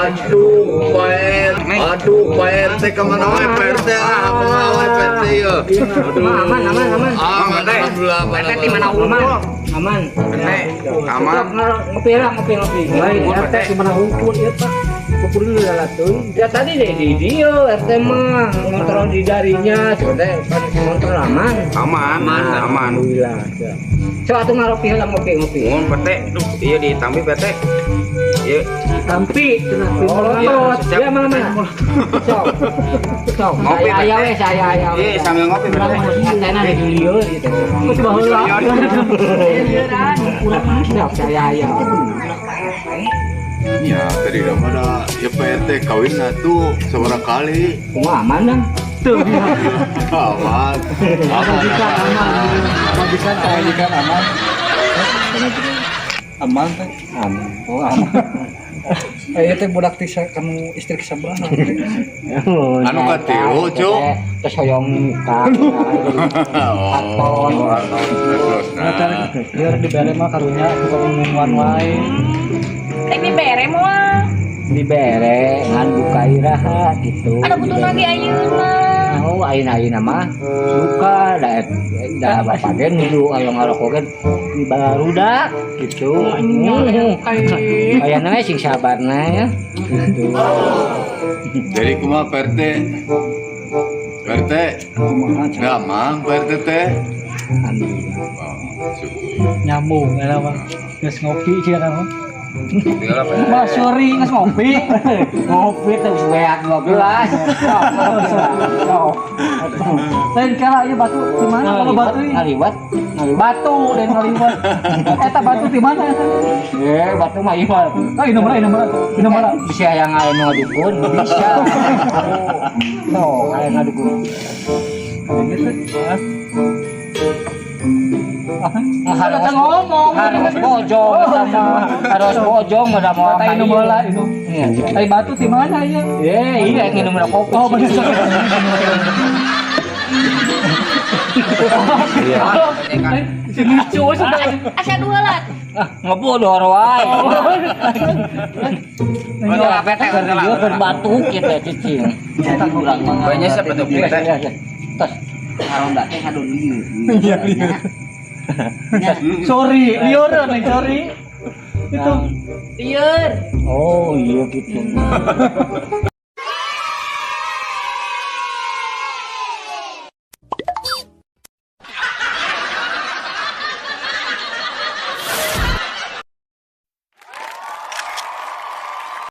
Aduh, Pak RT. Aduh, Pak RT kemana wae Pak RT? Ah, kemana wae Pak RT ya? Aduh. Aman, aman, aman. Aman, alhamdulillah aman. RT di mana aman? Aman. Aman. Ngopi lah, ngopi, ngopi. Lain RT di mana hukum ieu tah. Kukur dulu lah tuh. Ya tadi deh di dia RT mah ngontrol di darinya, sebenarnya kan ngontrol aman. Aman, aman. Alhamdulillah. Coba tuh ngaropi lah, ngopi, ngopi. Mun PT, duh, iya ditampi PT. Iya, Tampi cenah. Oh, iya, siap. ya mana mana. Sok. Sok. Ngopi, Saya aya PT. we, saya aya we. Iya, sambil ngopi PT. RT-na di lieur gitu. Coba heula. Sok saya aya. Ya, tadi udah mana? Ya Pak RT kawin tuh seberapa kali? Kumaha aman dong? Tuh. Aman. Aman. Majikan aman. Majikan majikan aman. Aman teh. Aman. Oh, aman. Aya teh budak teh kanu istri sabelah. Anu katilu, Cuk. Terus hoyong nikah. Oh. Terus nah. Biar dibere mah karunya bukan ngumuman wae. Rek dibere moal. Dibere ngan buka iraha gitu. Ada butuh lagi ayeuna. Oh, ayeuna-ayeuna mah duka da da bapak ge nuju aya ngarokok ge barudak gitu. Ayeuna we sing sabarna ya. Gitu. Jadi kumaha Pak RT? Pak RT, Kumaha cenah. gampang Pak RT teh. Alhamdulillah. Oh, syukur. Nyambung eta mah. Geus ngopi cenah mah. Ngopi lah, Pak. Mas sorry geus ngopi. Ngopi teh geus beak 12. Sok. Lain kala ieu batu di mana kalau batu ieu? Ngaliwat, ngaliwat. Batu dan ngaliwat. Eta batu di mana eta? Eh, batu mah ieu mah. Oh, ini mana? Ini mana? Bisa yang aya nu ngadukun, bisa. Sok, aya ngadukun. Ada ngomong. Harus bojong sama harus bojong udah mau Kata ini bola ini. Iya. Tai batu di mana ya? Eh, iya nginum kopi. Oh, bener. Iya. Si lucu sudah. Asa dua lah. Ah, ngebodoh wae. Betul lah, PT, betul lah. Dia berbatuk gitu cicing. Banyak siapa tuh PT? Tos. Ngaronda teh aduh lieu. Iya, lieur. Sorry, liur nih, sorry. Itu Lieur. Oh, iya gitu.